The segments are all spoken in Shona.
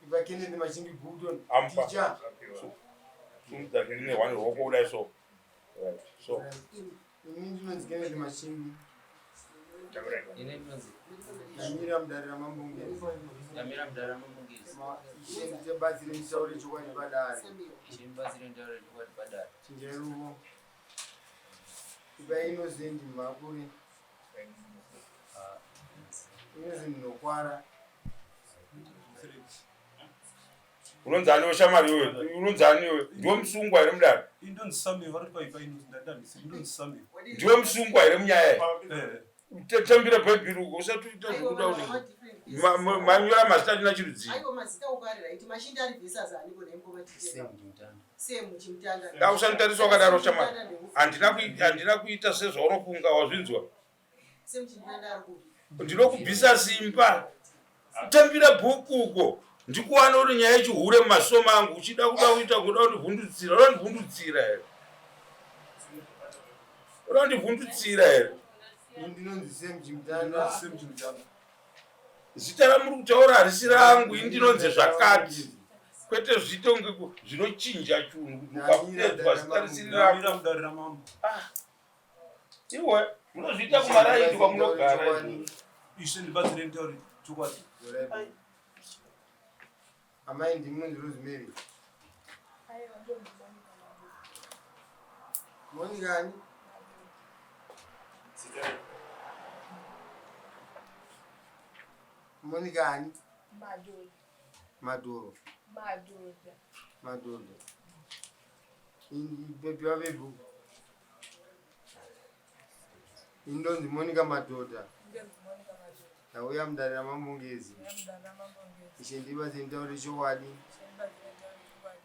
Ipa Kenneth Machingi Gupton. Amupa. Ticha. Sumudza rine one ruoko kudai so. Right. So. Ini ndinonzi Kenneth Machingi. Ini ndinonzi Ndamira mudare raMambongezi. Ndamira mudare raMambongezi. Ishe ndibatsire nditaure chokwadi padare. Ishe ndibatsire nditaure chokwadi padare. Chinjai ruvo. Ipa Innocent Mhakuri. Innocent Nokwara. Unonzi ani shamwari iwe? Unonzi ani iwe? Ndiwe musungwa here mudare? Indonzi Samuel vari kuti paipa indonzi ndandandisi indonzi Samuel. Ndiwe musungwa here munyaya iyi? Eh. Tambira bhaibheri uko usati uita zvekuda unenge. Manyora mazita atina chirudzii. Aiwa mazita uko ari right. Mashinda ari versus ani kona imkoma Sam Chimutanda. Sam Chimutanda. Da usanditarisa wakadaro shamwari. Handina handina kuita sezvaunofunga wazvinzwa. Sam Chimutanda ari kupi? Ndinokubvisa simba. Tambira bhuku uko. Ndikuwana uri nyaya yechihure mumaso mangu uchida kuda kuita kuda kundivhundutsira. Unoda kundivhundutsira here? Unoda kundivhundutsira here? Ndinonzi Sam Chimutanda. Sam Chimutanda. Zita ramuri kutaura harisi rangu, ini ndinonzi zvakati. Kwete zviito zvinochinja chunhu kuti ukapedzwa zita risiri rako. Ndamira mudare ramambo. Ah. Iwe munozviita kumaraini kwamunogara. Ishe ndibatsire nditaure chokwadi. Amai ndimi munonzi Rosemary. Monica ani? Monica ani? Madhodha. Madoro. Madhodha. Madhodha. Pepi wavebu. Indonzi Monica Madhodha. Ndonzi Monica Madhodha. Ndauya mudare raMambongezi. Ndauya mudare raMambongezi. Ishe ndibatsire nditaure chokwadi. Ishe ndibatsire nditaure chokwadi.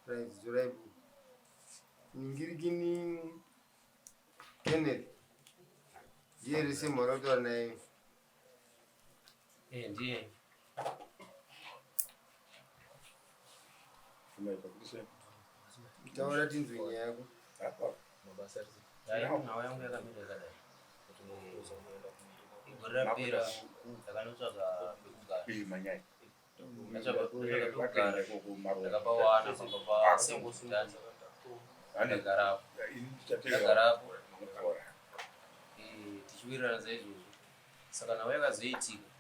Right, dzorai bhuku. Ningirikini Kenneth. Ndiye rese mhora kutaura naye. Eh, ndiye. Taura tinzwe nyaya yako. Nhau yangu yakamira yakadai. Igore rapera ndakanotsvaga pekugara. Ndatsvaga pekugara ndakapawana pamba paSengosundani. Ndagarapo. Ndagarapo. Eh, tichiwirirana saizvozvo. Saka nhau yakazoitika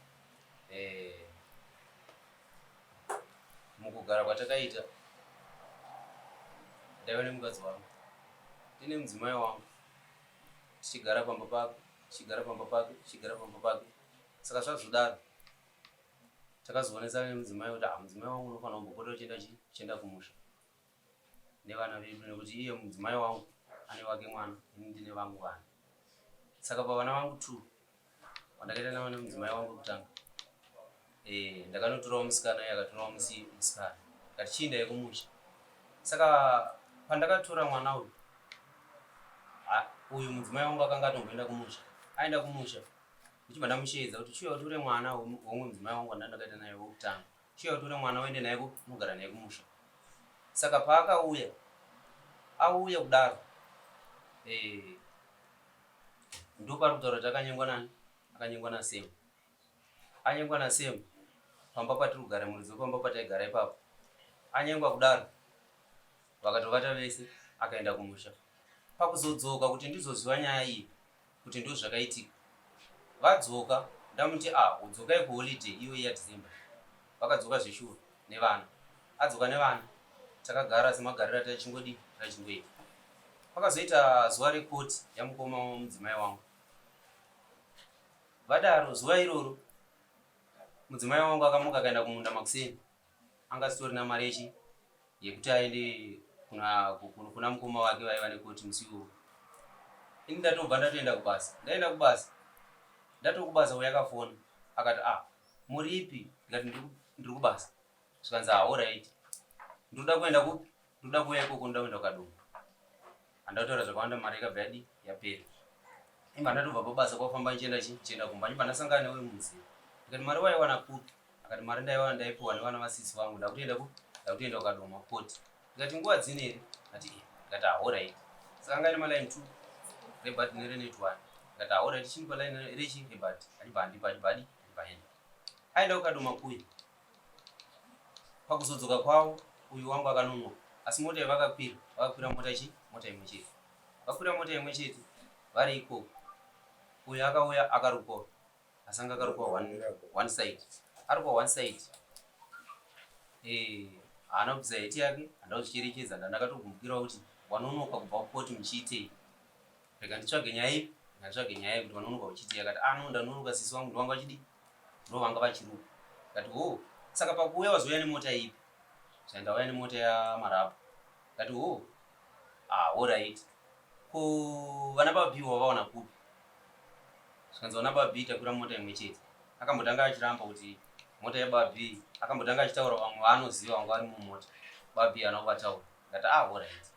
eh, mukugara kwatakaita ndaiva nemukadzi wangu ndine mudzimai wangu tichigara pamba pake tichigara pamba pake tichigara pamba pake saka zvazodaro takazoonesana nemudzimai kuti ah, mudzimai wangu unofanira kumbopota uchienda chi uchienda kumusha nevana vedu nekuti iye mudzimai wangu ane wake mwana ini ndine vangu vana saka pavana vangu two wandakaita navo nemudzimai wangu wekutanga eh, ndakanotorawo musikana iye akatorawo musikana ndikati chiindai kumusha saka pandakatora mwana uyu uyu mudzimai wangu akanga atomboenda kumusha aenda kumusha ndichibva ndamusheedza kuti chiuya utore mwana womwe mudzimai wangu wandandakaita naye wekutanga chiuya utore mwana uende naye unogara naye kumusha saka paakauya auya kudaro eh, ndopari kutaura kuti akanyengwa nani akanyengwa nasemu anyengwa nasemu pamba patiri kugara muridzi wepamba pataigara ipapo anyengwa kudaro vakatovata vese akaenda kumusha pakuzodzoka kuti ndizoziva nyaya iyi kuti ndozvakaitika vadzoka ndamuti a ah, udzokai kuholiday iyo iya December vakadzoka zveshuwa nevana adzoka nevana takagara semagariro atachingodii tachingoita pakazoita zuva rekoti yamukoma mudzimai wangu vadaro zuva iroro mudzimai wangu akamuka akaenda kumunda makuseni anga asitorina mari yechi yekuti aende kuna, kuna mukoma wake vaiva nekoti musi iwowo ini ndatobva ndatoenda kubasa ndaenda kubasa ndatokubasa uyo akafona akati ah muripi ndikati ndiri kubasa zvikanzi ah alright ndinoda kuenda kupi ndinoda kuuya ikoko ndoda kuenda kukadoma handataura zvakawanda mari ikabva yadi yapera imba ndatobva pabasa kwafamba ndichienda chi chienda kumba ndibva ndasangana newe munzira ndikati mari waiwana kupi akati mari ndaiwana ndaipiwa nevana vasisi vangu ndakutoenda ku ndakutoenda kukadoma koti ndikati nguva dzine here ati eh ndikati ahorait saka anga ine maline two rebhat nerenet one ndikati ahorait chinipa line rechi rebhat achibva andipa achibva adi achibva aenda aenda kukadoma kuya. Pakuzodzoka kwavo uyu wangu akanonoka asi mota yavakakwira vakakwira mota chi mota imwe chete. Vakwira mota imwe chete vari ikoko uyu akauya akarukwa asi anga akarukwa one side arukwa one side eh, haana kubvisa heti yake handina kuzvicherechedza ndandakatogumbukirawo kuti wanonoka kubva kukoti muchiitei Rega nditsvage nyaya ipi? Rega nditsvage nyaya yekuti vanonoka uchiitei. Akati ah no ndanonoka sisi vangu ndovanga vachidii? Ndovanga vachiruka. Ndikati hoo saka pakuuya wazouya nemota ipi? Zvanzi ndauya nemota yaMarabha. Ndikati hoo ah horaiti. Ko vana baB wavaona kupi? Zvikanzi vana baB takwira mota imwe chete. Akambotanga achiramba kuti mota yabaB akambotanga achitaura vamwe vaanoziva vanga vari mumota. BaB haana kuvataura. Ndikati ah horaiti.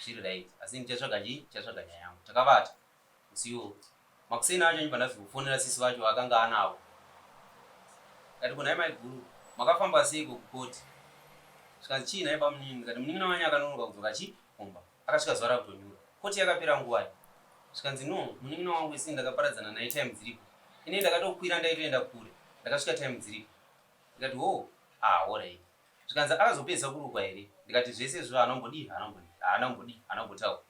Zviri right asi ndichatsvaga chii ndichatsvaga nyaya yangu. Takavata musi iwowo. Makuseni acho ndibva ndazofonera sisi vacho vaakanga anavo. Ndikati ko nhai maiguru makafamba seiko kukoti? Zvikanzi chii nhai bamunini ndikati munin'ina wanyu akanonoka kudzoka chii kumba. Akasvika zuva rakutonyura. Koti yakapera nguvai? Zvikanzi no munin'ina wangu isini ndakaparadzana naye time dziripo. Inini ndakatokwira ndaitoenda kure ndakasvika time dziripo. Ndikati hoo ah horaiti. Zvikanzi akazopedzisa kurukwa here? Ndikati zvese izvozvo haana kumbodii haana kumbodii haana kumbodii haana kumbotaura.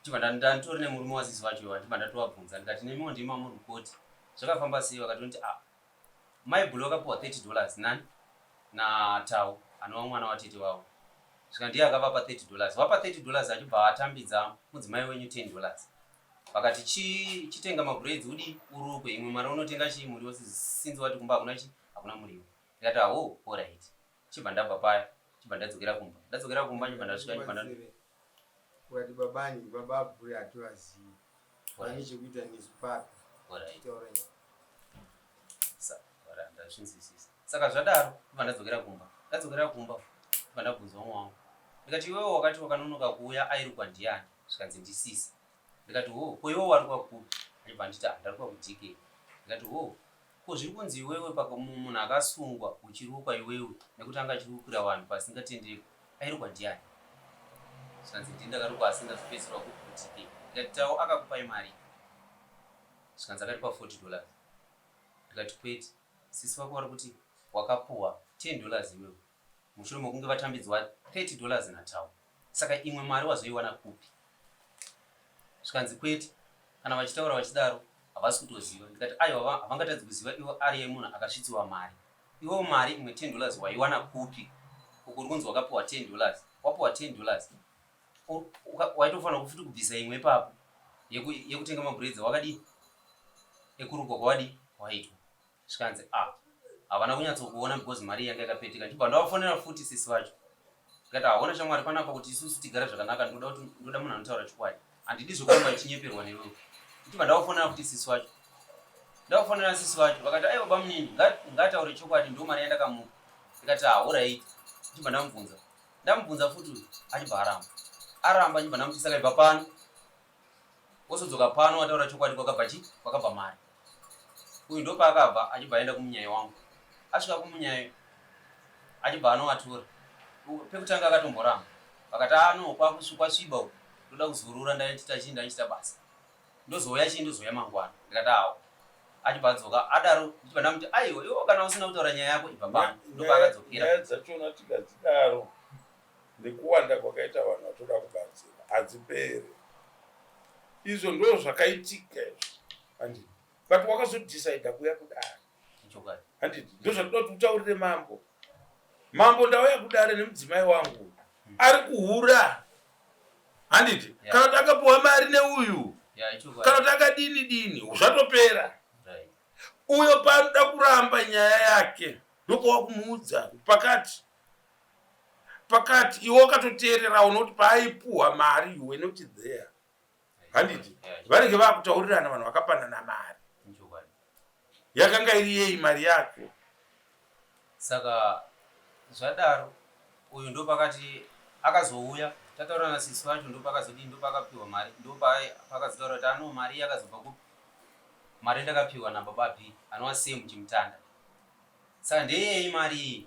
Ndichibva ndanditori nemurume wasisi vacho iwayo ndichibva ndatovabvunza ndikati nemiwo ndimi mamuri kukoti zvakafamba sei vakatonditi ah mai Bhulu vakapiwa 30 dollars nani naTau anova mwana watete wavo zvika ndiye akavapa 30 dollars vapa 30 dollars achibva atambidza mudzimai wenyu 10 dollars vakati chi chitenga mabraids udii urukwe imwe mari unotenga chii muriwo since wati kumba hakuna chi hakuna muriwo Ndikati ahoo horaiti. Chibva ndabva paya chibva ndadzokera kumba. Ndadzokera kumba chibva ndasvika chibva nda Ukati babani baba Abhuri hativazivi. Vane chekuita nesu papi. Horaiti. Taura nyaya. Sa ndazvinzwisisa. Saka zvadaro ndibva ndadzokera kumba. Ndadzokera kumba ndibva ndabvunza umwe wangu. Ndikati iwewe wakati wakanonoka kuuya airukwa ndiani? Zvikanzi ndisisi. Ndikati hoo ko iwewe warukwa kupi? Achibva anditi ah ndarukwa kuDK. Ndikati hoo Ko zviri kunzi iwewe paka munhu akasungwa uchirukwa iwewe nekuti anga achirukira vanhu pasingatendekwi airukwa ndiani? Zvikanzi ndini ndakarukwa asi ndazopedzisirwa kuPK. Ndikati Tau akakupai mari? Zvikanzi akatipa 40 dollars. Ndikati kwete sisi vako vari kuti wakapuwa 10 dollars iwewe mushure mekunge vatambidzwa 30 dollars naTau saka imwe mari wazoiwana kupi? Zvikanzi kwete kana vachitaura vachidaro havasi kutoziva ndikati aiwa havangatadzi kuziva ivo ari yemunhu akasvitsiwa mari iwewo mari imwe 10 dollars waiwana kupi uku uri kunzi wakapiwa 10 dollars wapiwa 10 dollars waitofanira kufuti kubvisa imwe ipapo yekutenga mabraids wakadii ekurukwa kwawadii waitwa Zvikanzi ah havana kunyatsokuona because mari yanga yakapeteka ndichibva ndavafonera futi sisi vacho ndikati haona shamwari panapa kuti isusu tigare zvakanaka ndoda kuti ndoda munhu anotaura chokwadi handidi zvekuramba ndichinyeperwa newewe ndichibva ndavafonera futi sisi vacho ndavafonera sisi vacho vakati aiwa bamunini ngataure chokwadi ndo mari yandakamupa ndikati haoraiti ndichibva ndamubvunza ndamubvunza futi uyu achibva aramba aramba ndichibva ndamuti saka ibva pano Wozodzoka pano wataura chokwadi kwakabva chi kwakabva mari. Uyu ndopaakabva achibva aenda kumunyai wangu. Asvika kumunyai achibva anovatora. Pekutanga akatomboramba. Vakati ah no kwasviba uku ndoda kuzorora ndaita chii ndaichita basa. Ndozouya chii ndozouya mangwana. Ndikati awo. Achibva adzoka adaro ndichibva ndamuti aiwa iwe kana usina kutaura nyaya yako ibva pano. Ndopaakadzokera. Nyaya dzachona tikadzidaro nekuwanda kwakaita vanhu vatoda kubatsira hadzipere izvo ndo zvakaitika izvo handiti but wakazodecida kuya kudare handiti ndozvatoda kuti utaurire mambo mambo ndauya kudare nemudzimai wangu ari kuhura handiti yeah. Kana kuti akapiwa mari neuyu yeah, kana kuti akadini dini zvatopera right. Uyo paanoda kuramba nyaya yake ndopawakumuudza pakati pakati iwe wakatoteererawo nokuti paaipuhwa mari you were not there handiti vanenge vakutaurirana vanhu vakapanana mari yakanga iri yei mari yacho saka zvadaro uyu ndopakati akazouya tataura nasisi vacho ndopakazodii ndopakapiwa mari ndopakazotaura kuti ano mari yakazobva kupi mari ndakapiwa nababa b anova same chimutanda saka ndeyei mari iyi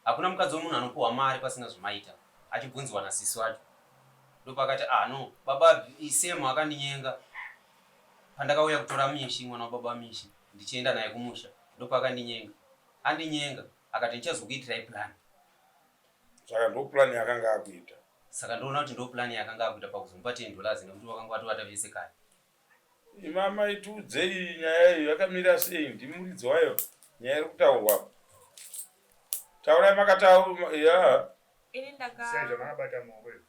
Hakuna mukadzi wemunhu anopuhwa mari pasina zvamaita achibvunziwa nasisi wacho ndopakati ah no baba Sam akandinyenga pandakauya kutora Mishi mwana wababa Mishi ndichienda naye kumusha ndopakandinyenga andinyenga akati ndichazokuitirai plan. Saka ndo plan yakanga akuita. Saka ndoona kuti ndo plan yakanga akuita pakuzomupa 10 dollars nekuti wakanga watovata vese kare. Imama itiudzei nyaya iyo yakamira sei ndimuridzi wayo nyaya iri kutaurwa apa. Taurai makataura ya. Ini ndaka Sei zvamakabata muoko izvi?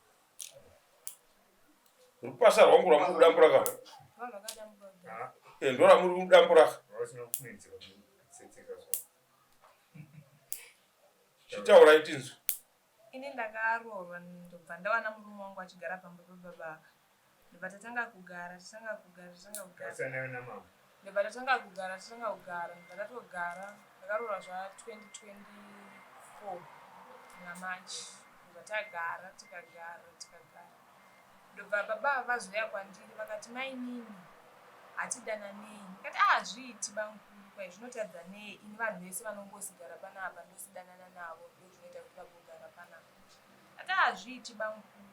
Rupasa rwangu rwamuri kudambura ka. Vanhu vakadambura kudhara. Ah, Eh ndoramuri kudambura ka. vasina kunetseka kutsetseka so. Chitaurai tinzwe. Ini ndakaroorwa ndobva ndawana murume wangu achigara pamba pababa. Ndobva tatanga kugara, tatanga kugara, tatanga kugara. Gasana namama. Ndobva tatanga kugara, tatanga kugara, ndobva tatogara. Ndakaroorwa zva 2024 muna March. Ndobva tagara, tikagara, tikagara. Ndobva baba ava vazouya kwandiri vakati mainini hatidananei. Ndikati ah hazviiti bamukuru kwai zvinotadza nei ini vanhu vese vanongosigara panapa ndosidanana navo ndozvinoita kuti vagogara panapa. Ndikati ah hazviiti bamukuru.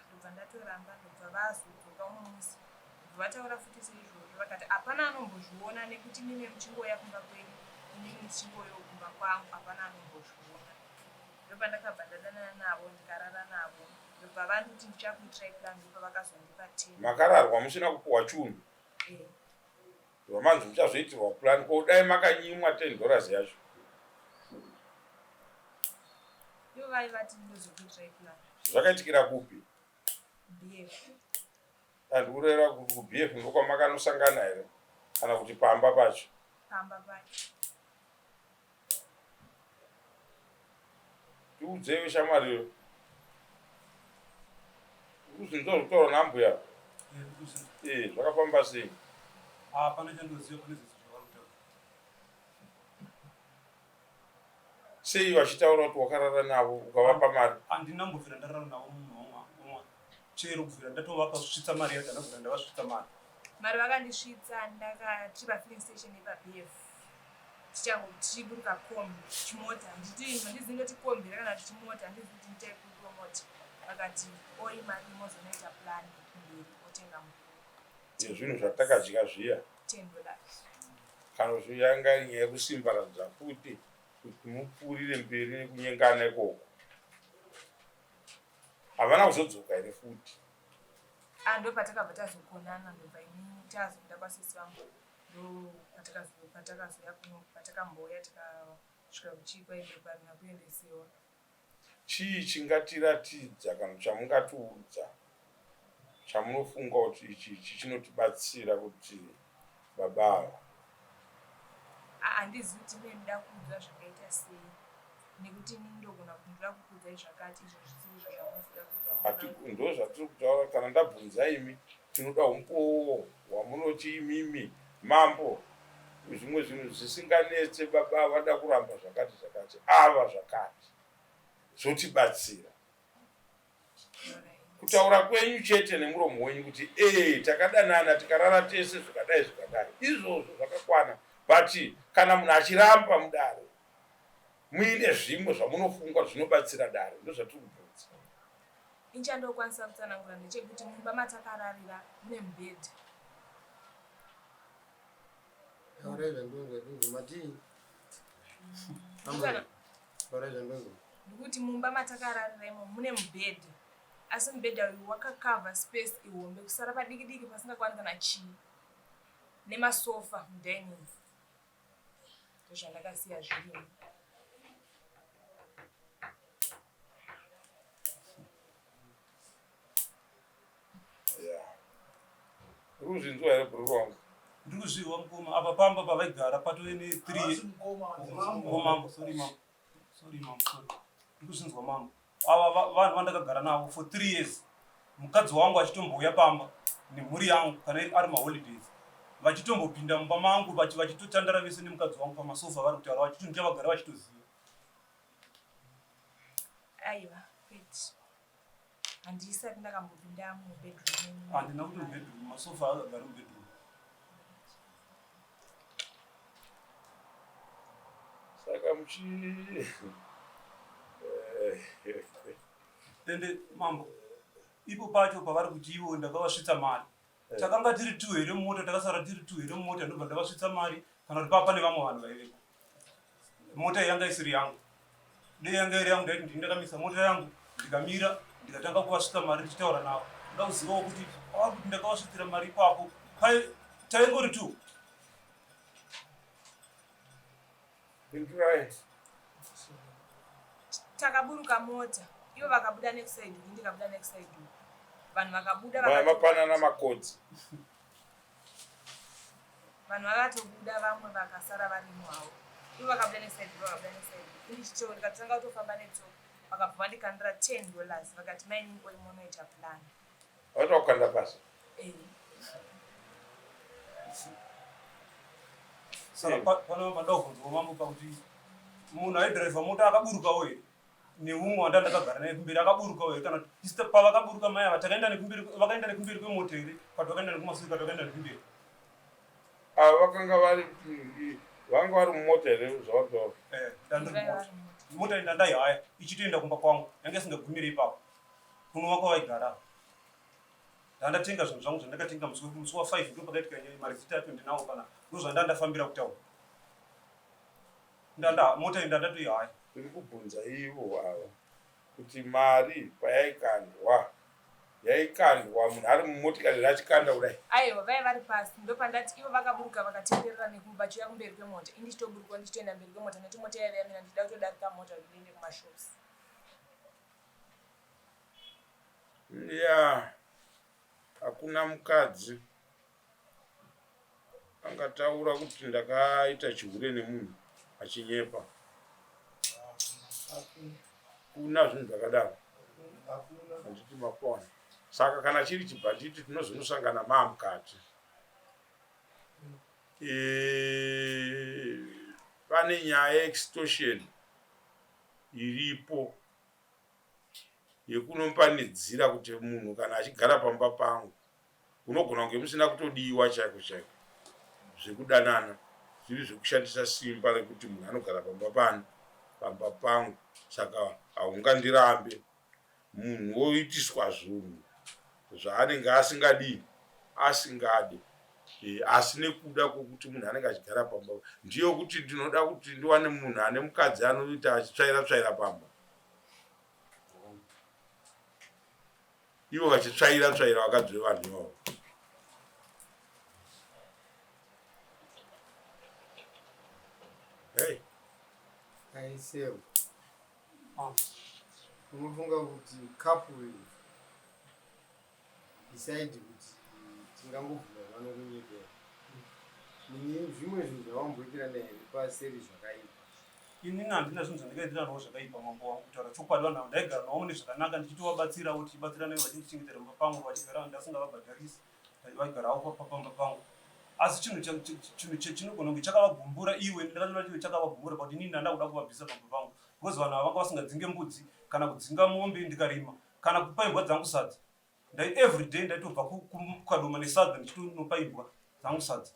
Ndobva ndatoramba ndobva vazodzoka umwe musi ndobva vataura futi seizvozvo vakati hapana anombozviona nekuti mime muchingouya kumba kwenyu inini ndichingouyawo kumba kwangu hapana anombozviona. Ndopandakabva ndadanana navo ndikarara navo ndobva vanditi ndichakuitirai plan ndopavakazondipa 10. Makararwa musina kupuhwa chunhu. Eh. Zvamanzi muchazoitirwa plan ko dai makanyimwa 10 dollars yacho. Ivo vaivati ndozokuitirai plan. Zvakaitikira kupi? BF. Andikureva kuti kuBF ndokwamakanosangana here kana kuti pamba pacho? Pamba pacho. Tiudzeiwe shamwari iyo. Ukuzinzwa zvekutaura nambuya? Eh, eh, zvakafamba sei? Hapana chandoziva pane zvese zvavari kutaura. Sei vachitaura kuti wakarara navo ukavapa mari? Handina mbobvira ndarara navo munhu wamwari. Chero kubvira ndatovapa svitsa mari yacho handina kubvira ndavasvitsa mari. Mari vakandisvitsa ndaka tiri pafilling station yepaBF. Tichango tichiburuka kombi chimota handiti handizivi ndoti kombi here kana kuti chimota handizivi kuti ndichaikupiwa mota. Vakati oi mari mozonoita plan kumberi motenga mukuru. Zvinhu zvatakadya zviya. 10 dollars. Kana kuti yanga iri nyaya yekusimbaradza futi kuti mupfuurire mberi nekunyengana ikoko. Havana kuzodzoka here futi? Ah, ndo patakabva tazokonana ndobva ini tazoenda kwasisi vangu ndo patakazoya kuno patakambouya tikasvika kuchikwa ende parina kuendesewa. Chii chingatiratidza kana chamungatiudza chamunofunga kuti ichi ichi chinotibatsira kuti baba ava? Ah, handizivi kuti mune muda kuudzwa zvakaita sei nekuti inini ndogona kuti ndoda kukuudzai zvakati izvo zvisiri izvo zvamunozoda kuudzwa. Ndo zvatiri kutaura kana ndabvunza imi tinoda umbowo hwamunoti imimi mambo zvimwe zvinhu zvisinganetse baba vada kuramba zvakati zvakati ava zvakati zvotibatsira. Kutaura kwenyu chete nemuromo wenyu kuti ee takadanana tikarara tese zvikadai zvikadai izvozvo zvakakwana but kana munhu achiramba mudare muine zvimwe zvamunofunga zvinobatsira dare ndozvatiri kubvunza. Ini chandokwanisa kutsanangura ndechekuti mumba matakararira mune mubhedha. Taurai zvandonzwa ndinzwe matii. Taurai zvandonzwa. Ndikuti mumba matakararira imo mune mubhedha asi mubhedha uyu wakakavha space ihombe kusara padiki diki pasingakwani kana chii nemasofa mudining ndozvandakasiya zvirimo. Uri kuzvinzwa here bhururu wangu? Ndiri kuzvihwa mukoma apa pamba pavaigara patove ne 3 oh, mambo sorry mambo sorry mambo sorry ndiri kuzvinzwa mambo ava vanhu vandakagara navo for 3 years mukadzi wangu achitombouya pamba nemhuri yangu kana ari maholidays vachitombopinda mumba mangu vachitotandara vese nemukadzi wangu pamasofa vari kutaura vachiti ndichavagara vachitoziva aiwa kwete handisati ndakambopinda mubedroom handina kuti mubedroom masofa akagara mubedroom saka muchi ende mambo ipo pacho pavari kuti ivo ndakavasvitsa mari eh. takanga tiri two here mumota takasara tiri two here mumota ndobva ndavasvitsa mari kana kuti paa pane vamwe vanhu vaivepo mota yanga isiri yangu. Dei yanga iri yangu ndaiti ndini ndakamisa mota yangu ndikamira ndikatanga kuvasvitsa mari ndichitaura navo. Ndoda kuzivawo kuti pavari kuti ndakavasvitsira mari ipapo taingori tu. Pindurai. Takaburuka mota ivo vakabuda nekuside uku ndikabuda nekuside uku vanhu vakabuda mapanana makodzi vanhu vakatobuda vamwe vakasara varimo havo ivo vakabuda nekuside uku vakabuda nekuside uku indichitoo ndikatanga kutofamba netsoka vakabva vandikandira 10 dollars vakati mainini oi monoita plan Vaita kukanda pasi. Eh. Saka pana pandakubvunzwa mambo pakuti munhu aidhiraivha mota akaburukawo here neumwe wanda ndakagara naye kumberi akaburukawo here kana kuti pavakaburuka mai ava takaenda nekumberi vakaenda nekumberi kwemota here but vakaenda nekumasure kati vakaenda nekumberi. Ava vakanga vari vanga vari mumota here zvavari kutaura? Eh, ndandiri mumota. Mota ndandaihaya ichitoenda kumba kwangu yanga isingagumire ipapo. Kunova kwavaigara ndandatenga zvinhu zvangu zvandakatenga musi wa 5 ndo pakaitika nyaya mariziti acho ndinawo pana ndozvandandafambira kutaura ndanda mota iyi ndandatoihaya Tiri kubvunza ivo ava kuti mari payaikandwa yaikandwa munhu ari mumotikari here achikanda kudai? Aiwa vaiva vari pasi ndopandati ivo vakaburuka vakatenderera vachiuya kumberi kwemota ini ndichitoburukawo ndichitoenda mberi kwemota nekuti mota yaiva yamira ndichida kutodarika mota kuti ndiende kumashops. Ya, hakuna mukadzi angataura kuti ndakaita chihure nemunhu achinyepa. Kuna zvinhu zvakadaro, handiti makona. Saka kana chiri chibhanditi tinozonosangana maamukati. E, pane nyaya yeextortion iripo yekunomupanidzira kuti munhu kana achigara pamba pangu unogona kunge musina kutodiwa chaiko chaiko zvekudanana zviri zvekushandisa simba rekuti munhu anogara pamba pano pamba pangu saka haungandirambe munhu woitiswa zvunhu zvaanenge asingadii asingade e, asi nekuda kwekuti munhu anenge achigara pamba ndiyo kuti ndinoda kuti ndiwane munhu ane mukadzi anoita achitsvaira tsvaira pamba ivo vachitsvaira tsvaira vakadzi vevanhu ivavo hey. Aisewo unofunga kuti couple decide kuti tingangobvuma vanokunyepera nini zvimwe zvinhu zvawamboitirana here paseri zvakaipa Inini handina zvinhu zvandikaitirana navo zvakaipa mambo wangu kutaura chokwadi vanhu ava ndaigara navo mune zvakanaka ndichitovabatsirawo tichibatsirana ivo vachindichengetera mumba pangu vachigara ndasingavabhadharisi vaigarawo pamba pangu asi chinhu chinhu chinogona kunge chakavagumbura iwe ndakatoona kuti chakavagumbura pakuti inini ndanda kuda kuvabvisa pamba pangu because vanhu ava vanga vasingadzinge mbudzi kana kudzinga mombe ndikarima kana kupa imbwa dzangu sadza ndai everyday ndaitobva kukadoma nesadza ndichitonopa imbwa dzangu sadza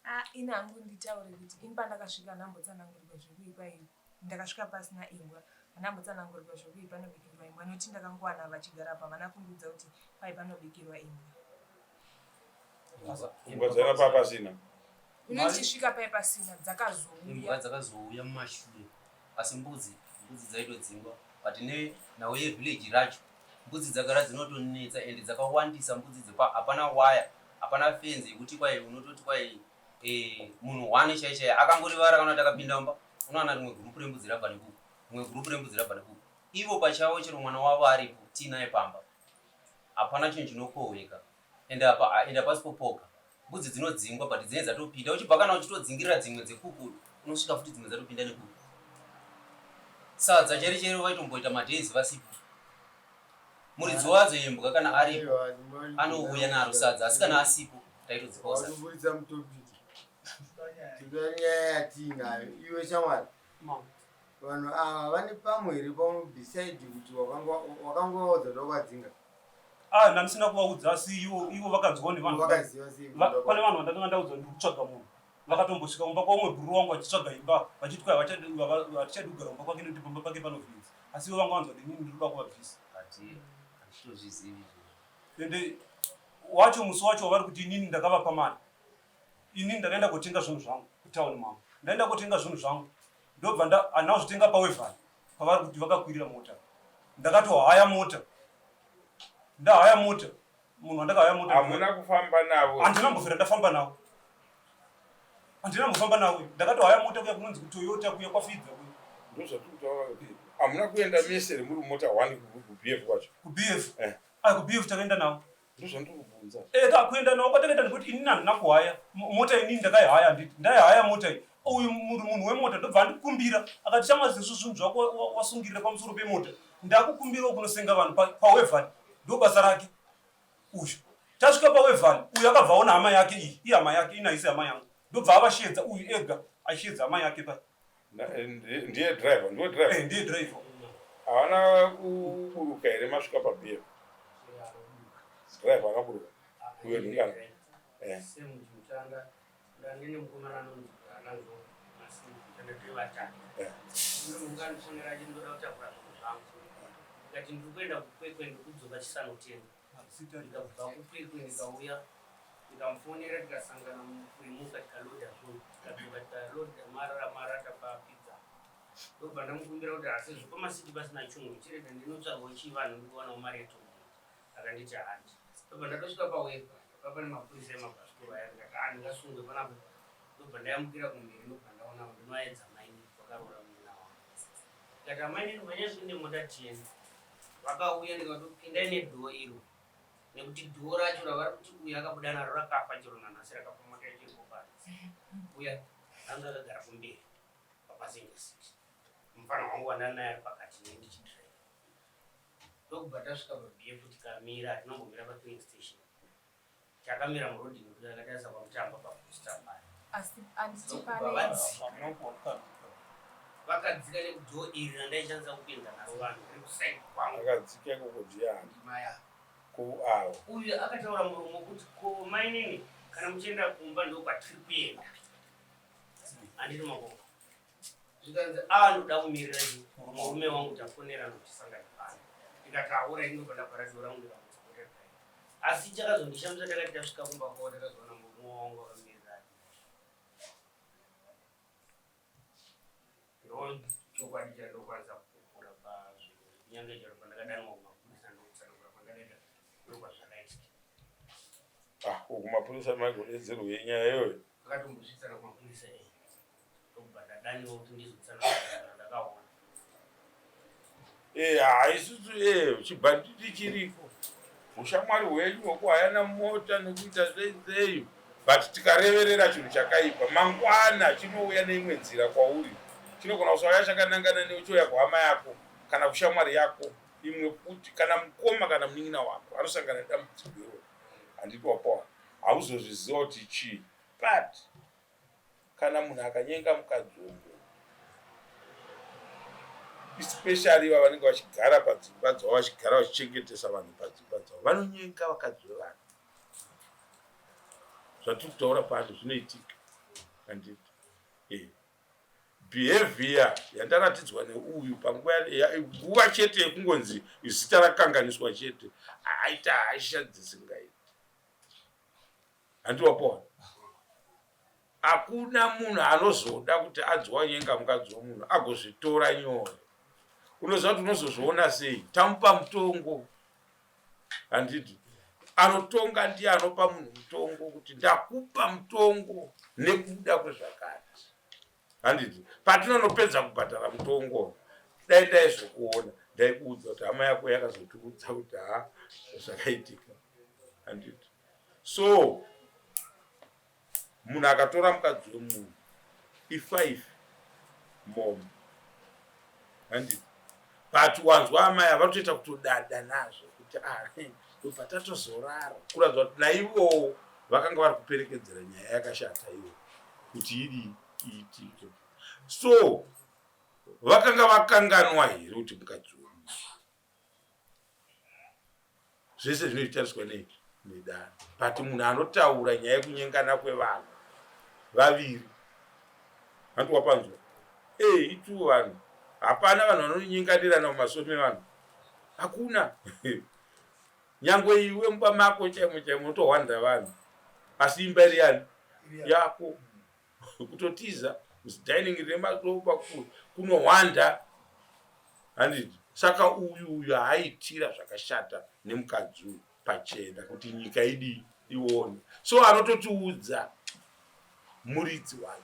Ah, ini hangu nditaure kuti ini pandakasvika ndambotsanangurirwa zvekuipa ini ndakasvika pasina imbwa handambotsanangurirwa zvekuipa panobikirwa imbwa nekuti ndakangowana vachigara apa havana kundiudza kuti pai panobikirwa imbwa Imbwa dzaiva pa pasina. Ini ndichisvika pai pasina dzakazouya. Imbwa dzakazouya mumashure asi mbudzi mbudzi dzaitodzingwa but nenhau yevillage racho mbudzi dzagara dzinotonetsa and dzakawandisa mbudzi dzepa hapana waya hapana fenzi yekuti kwai unototi kwai eh, munhu one chai chai akangorivara kana kuti akapinda mumba unowana rimwe gurupu rembudzi rabva nekuku rimwe gurupu rembudzi rabva nekuku ivo pachavo chero mwana wavo aripo tiinaye pamba hapana chinhu chinokohweka ende apa ende hapasi popoga mbudzi dzinodzingwa but dzinenge dzatopinda uchibva kana uchitodzingirira dzimwe dzekuku unosvika futi dzimwe dzatopinda nekuku sadza cheri chero vaitomboita madays vasipo muridzi wadzo imbwa kana aripo anouya naro sadza asi kana asipo taitodzipawo sadza Wakuburitsa mutopiki. Tinoda nyaya yatiinayo. Iwe shamwari. Vanhu ava vane pamwe here pamwe beside kuti wakangovaudza kuti wakadzinga? Ah, ndandisina kuvaudza asi ivo ivo vakanzwawo nevanhu Vakaziva sei? Pane vanhu vandakanga ndaudza ndiri kutsvaga munhu vakatombosvika kumba kwaumwe bhururu wangu vachitsvaga imba vachiti kwai hatichadi kugara kumba kwake nekuti pamba pake panovhinza asi ivo vanga vanzwa kuti inini ndiri kuda kuvabvisa handitozvizivi ende wacho musi wacho wavari kuti inini ndakavapa mari inini ndakaenda kotenga zvinhu zvangu kutauni mama ndaenda kotenga zvinhu zvangu. Ndobva nda handina kuzvitenga paWaverly pavari kuti vakakwirira mota. Ndakatohaya mota. Ndahaya mota. Munhu wandakahaya mota. Hamuna kufamba navo. Handina mbofira ndafamba navo. Handina mbofamba navo. Ndakatohaya mota kuya kunonzi kuToyota kuya kwaFidza kuya. Ndozvatiri kutaura kuti hamuna kuenda mese here muri mumota one kuBF kwacho? KuBF? Eh. Ah, kuBF takaenda navo. Ndozvandiri kubvunza. Eh, ka kuenda navo kwatakaenda ndikuti inini handina kuhaya mota inini ndakaihaya handiti. Ndaihaya mota iyi. Uyu munhu wemota ndobva andikumbira akati shamwari sezvo zvinhu zvako wasungirira pamusoro pemota ndakukumbirawo kunosenga vanhu paWaverly ndobasa rake uyu. Tasvika paWaverly uyu akabva aona hama yake iyi ihama yake ini haisi hama yangu ndobva avashedza uyu ega achishedza hama yake pa Ndiye driver, ndiwe driver. Eh, ndiye driver. Havana kuburuka here masvika paBF? Driver akaburuka. Uyo ndingana. Eh. Ndine mukomana anonzi Ananzo Masimba, tanga tiri vatatu. Eh. Ndinomukandifonera achindoda kutakura zvinhu zvangu. Ndikati ndiri kuenda kuKwekwe ndikudzoka chisanotenda. Ndikabva kuKwekwe ndikauya ndikamufonera tikasangana mukurimuka tikaloda zvinhu tikadzoka tikaloda marara marata papidza. Ndobva ndamukumbira kuti asi zvepamasiti pasina chunhu chirega ndinotsvagawo chivanhu ndikuwanawo mari yetomuti. Akanditi handi. Ndobva ndatosvika pawepa papa nemapurisa emabhasikoro aya ndikati ah ndingasungwe panapa. Ndobva ndayambukira kumberi ndobva ndaona ndinoaedza maini vakaroora munina wangu. Ndikati amainini mhanyai kuinde mota tiende. Vakauya ndikatopindai nedhoo iro nekuti dhoo racho ravari kuti uyu akabuda naro rakafa chero nanhasi rakafa mota yacho iripo panze. Uya anga akagara kumberi papassenger seat. Mufana wangu wandanaye ari pakati neni ndichidrive. Ndokubva tasvika paBF tikamira hatina kumbomira pafilling station. Takamira muroad nekuti takatarisa kwaMutamba paposta paya. Asi handiti Ndokubva pane vadzika. Vakadzika nekudhoo iri randaishandisa kupinza naro vanhu riri kuside kwangu. Akadzika ikoko ndiani? Ndimaya. Ko avo. Uyu akataura muromo kuti ko mainini kana muchienda kumba ndokwatiri kuenda. Handiti makoko. Zvikanzi a ndoda kumirira chi murume wangu tafonera nokutisangana pano. Ndikati aura indobva ndavhara dhoo rangu ndikamutsa mota driver. Asi chakazondishamisa takati tasvika kumba kwavo takazoona murume wangu akamirira. Ndo chokwadi chandokwanisa kupupura pazvinhu kunyange chero pandakadanwa kumapurisa ndokutsanangura kwandakaita ndokwazvakaitika. Ah, ko kumapurisa maigodedzerwa yenyaya iyoyo. Vakatombosvitsana kumapurisa eh. Ndokubva ndadaniwa kuti ndizotsanangura ndakaona. Eh, ha isusu eh chibhanditi chiriko. Ushamwari hwenyu hwekuhayana mota nekuita sei sei. But tikareverera chinhu chakaipa mangwana chinouya neimwe nzira kwauri. Chinogona kusauya chakanangana newe chouya kuhama yako kana kushamwari yako imwe futi kana mukoma kana munin'ina wako anosangana nedambudziko iroro. Handiti wapawa. Hauzozviziva kuti chii. But kana munhu akanyenga mukadzi womunhu especially iva vanenge vachigara padzimba dzavo vachigara vachichengetesa vanhu padzimba dzavo vanonyenga vakadzi vevanhu. Zvatiri kutaura pano zvinoitika. Handiti? Eh. Behavior yandaratidzwa neuyu panguva nguva chete yekungonzi zita rakanganiswa chete aita hasha dzisingaiti. Handiti wapaona? Hakuna munhu anozoda kuti anzi wanyenga mukadzi womunhu agozvitora nyore. Unoziva kuti unozozviona sei? Tamupa mutongo. Handiti? Anotonga ndiye anopa munhu mutongo kuti ndakupa mutongo nekuda kwezvakati. Handiti? Patinonopedza kubhadhara mutongo, dai ndaizokuona, ndaikuudza kuti hama yako yakazotiudza kuti ha zvakaitika. Handiti? So, munhu akatora mukadzi wemunhu i5 mombe. Handiti? But wanzwa amai ava vanotoita kutodada nazvo kuti ah, ndobva tatozorara. Kuratidza kuti naivowo vakanga vari kuperekedzera nyaya yakashata iyo kuti idii iitike. So vakanga vakanganwa here kuti mukadzi wemunhu zvese zvinoitariswa nei nedare. But munhu anotaura nyaya yekunyengana kwevanhu vaviri hanti wapanzwa eh itu vanhu hapana vanhu vanonyenganirana mumasomi evanhu hakuna. Nyangwe iwe mumba mako chaimo chaimo unotohwanda vanhu asi imba iri yani yako kutotiza. Dining remasofa kunohwanda handiti saka uyu uyu haaitira zvakashata nemukadzi uyu pachena kuti nyika idii ione so anototiudza muridzi wacho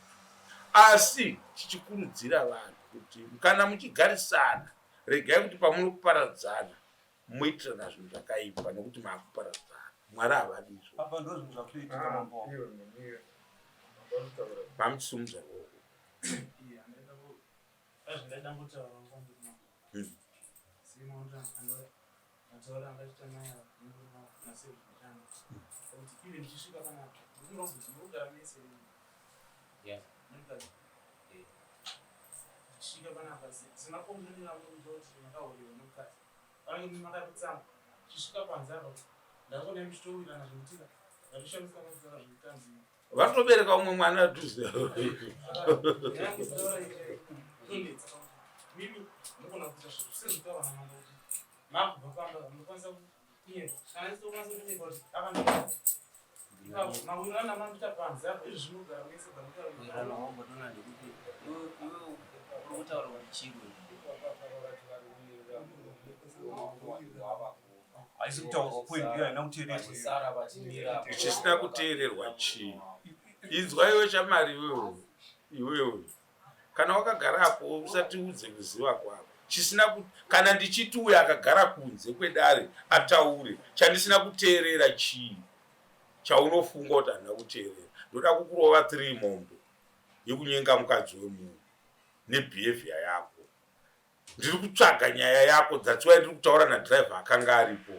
asi tichikurudzira vanhu kuti kana muchigarisana regai kuti pamunoparadzana moitirana zvinhu zvakaipa nokuti maakuparadzana mwari havadi izvo apa ndo zvinhu zvakutoitika mambo wangu. Mamuchisimudza ruoko. Yeah. Ndichisvika panapa semakombi kuti makahurirwa nemukadzi vanenge makatsamwa chisvika panze apa ndakaona muchitowirirana zvekutika ndatoshamisika nekutaura zvekutanzi Vatobereka umwe mwana dhuze. Mimi munogona kuita zvinhu sezvitaura namambo kuti makubva pamba munokwanisa kunyepa kana ndisitokwanisa kunyepa kuti akandipa ipapo mawirirana mamuita panze apa izvi zvinogara mese Wirirana wambotoona ndekuti iwe iwe uri kutaura kuti chii Haisi kutaurwa point iyo haina kuteererwa. Chisina kuteererwa chii? Inzwa iwe chamari iwewe iwewe kana wakagara apo usatiudze kuziva kwako chisina ku, kana ndichiti uyo akagara kunze kwedare ataure chandisina kuteerera chii chaunofunga kuti handina kuteerera ndoda kukurova three mombe yekunyenga mukadzi wemunhu nebehavior yako Ndiri kutsvaga nyaya yako that's why ndiri kutaura nadriver akanga aripo.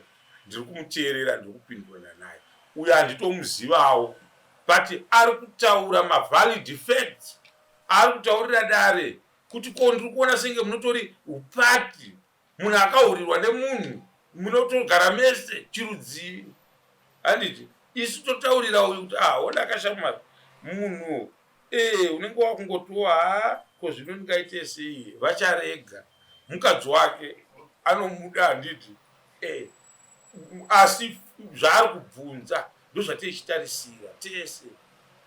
Ndiri kumuteerera ndiri kupindurana naye. Uyo handitomuzivawo but ari kutaura mavalid facts ari kutaurira dare kuti ko ndiri kuona senge munotori upati munhu akahurirwa nemunhu munotogara mese chirudzii handiti isu totaurira uyu kuti ah ona akashamwari munhu Ee unenge wakungotiwo haa ko zvino ndingaite sei vacharega mukadzi wake anomuda handiti ee asi zvaari kubvunza ndozvateichitarisira tese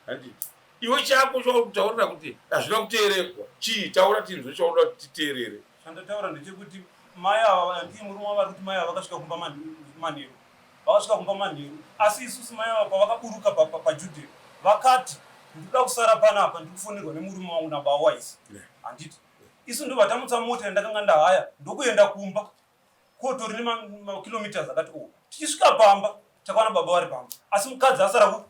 handiti iwe chako chauri kutaurira kuti hazvina kuteererwa chii taura tinzwe chaunoda kuti titeerere Chandataura ndechekuti mai ava handii murume wavo vari kuti mai ava vakasvika kumba manheru vakasvika kumba manheru asi isusu mai ava pavakaburuka paJudea vakati ndikuda kusara panapa ndiri kufonerwa nemurume wangu nabawise handiti isu ndobva tamutsa mota yandakanga ndahaya ndokuenda kumba kotori nemakilometers akati o tichisvika pamba takawana baba vari pamba asi mukadzi asara ku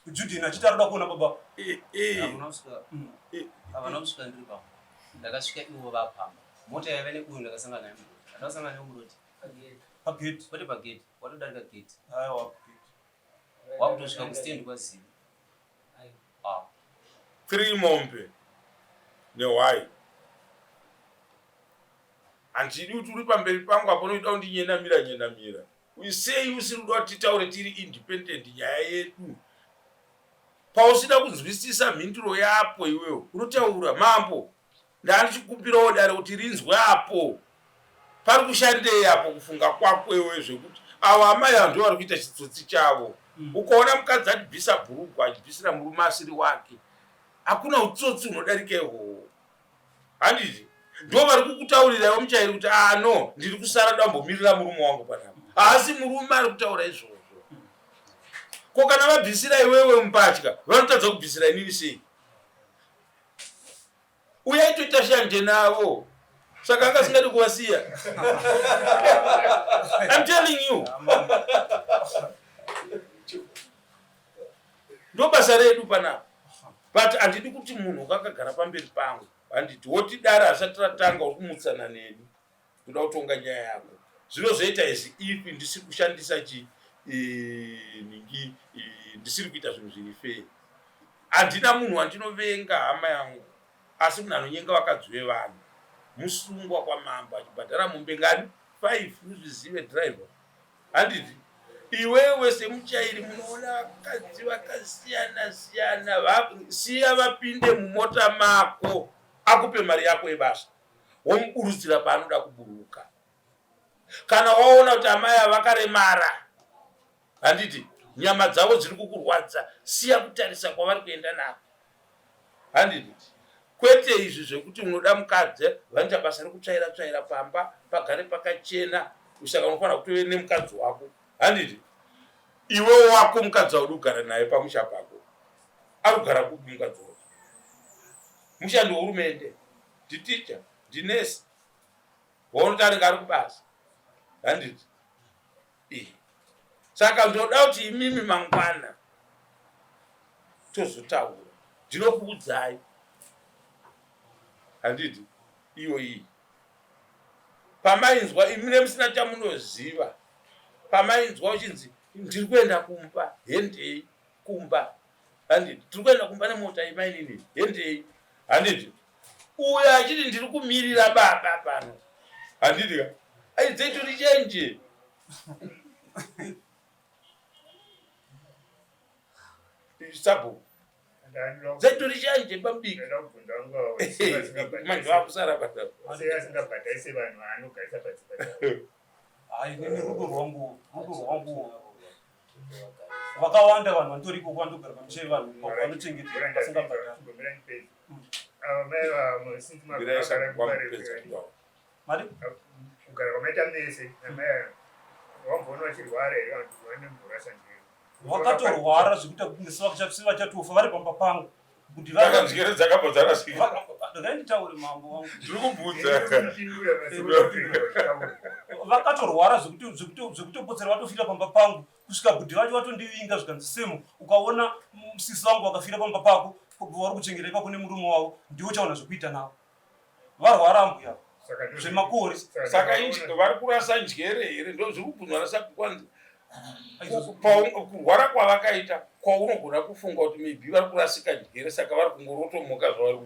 Judina achiti arikuda kuona baba. Eh, eh. Havana kusvika mm. eh, havana kusvika ndiri pamba. Ndakasvika ivo vapamba. Mota yaiva neuyu ndakasangana naye muroti. Ndakasangana naye muroti. Pagate. Kwete pagate. Watodarika gate. Aiwa pagate. Wakutosvika kustand kwaZivi. Ah. Three mombe nehwai. Handidi kuti uri pamberi pangu apo unoida kundinyenamira nyenamira. Sei usiri kuda kuti titaure tiri independent nyaya yedu? Pausina kunzwisisa mhinduro yapo iwewe unotaura mambo ndandichikumbirawo dare kuti rinzwe apo pari kushandei apo kufunga kwako iwewe zvekuti avo amai avo ndivo vari kuita chitsotsi chavo mm. Ukaona mukadzi achibvisa bhurugwa achibvisira murume asiri wake hakuna utsotsi hunodarika ihwohwo handiti ndo vari kukutaurira iwe muchairi kuti ah no ndiri kusara ndambomirira murume wangu panapa haasi murume ari kutaura izvozvo ko kana vabvisira iwewe mupatya vanotadza kubvisira inini sei uyai toita shanje navo saka anga asingadi kuvasiya I'm telling you ndobasa redu panapa but handidi kuti munhu ukakagara pamberi pangu handiti woti dare hasati ratanga uri kumutsana neni ndoda kutonga nyaya yako zvinozoita izvi if ndisiri kushandisa chi ningi ndisiri kuita zvinhu zviri fei handina munhu wandinovenga hama yangu asi munhu anonyenga vakadzi vevanhu musungwa kwamambo achibhadhara mombe ngani five uzvizive driver Handiti iwewe semuchairi munoona vakadzi vakasiyana siyana, siya vapinde mumota mako akupe mari yako yebasa womuburutsira paanoda kuburuka. Kana waona kuti amai ava vakaremara, handiti nyama dzavo dziri kukurwadza, siya kutarisa kwavari kuenda nako, handiti. Kwete izvi zvekuti unoda mukadzi vanoita basa rekutsvaira tsvaira pamba pagare pakachena saka unofanira kutove nemukadzi wako handiti? Iwe wako mukadzi waudi kugara naye pamusha pako ari kugara kupi mukadzi wako? Mushandi wehurumende, nditicha, ndinesi, waunoti anenge ari kubasa handiti? Saka ndoda kuti imimi mangwana tozotaura, ndinokuudzai handiti iyo iyi pamainzwa imi nemusina chamunoziva pamainzwa uchinzi ndiri kuenda kumba hendei kumba handiti tiri kuenda kumba nemota imainini hendei handiti uyo achiti ndiri kumirira baba pano handiti ka aidzaitori chenje sabhuku dzaitori chenje pamudiki manje vakusara asingabhadharise vanhu vaanogarisa padzimba dzavo hayi nini rudo rwangu rudo rwangu vakawanda vanhu vanotori ikoko vanotogara pamisha yevanhu vanochengetwa vasingabhadhari Mari? Kugara kwamaita mese namai wamboona vachirwara here kana kuti vane mborasa njere? Vakatorwara zvekuita kunge sevachatofa vari pamba pangu. Kuti va njere dzakabva dzarasika. Regai nditaure mambo wangu. Ndiri kubvunza. Vakatorwara zvekuti zvekuti zvekutopotsera vatofira pamba pangu kusvika bhudhi vacho vatondivinga zvikanzi semu ukaona sisi vangu vakafira pamba pako vari kuchengeta ipapo nemurume wavo ndiwe uchaona zvekuita navo. Varwara ambuya zvemakore. Saka vari kurasa njere here ndozviri kubvunzwa nasabhukwanzi kurwara kwavakaita kwaunogona kufunga kuti maybe vari kurasika njere saka vari kungorotomoka zvavari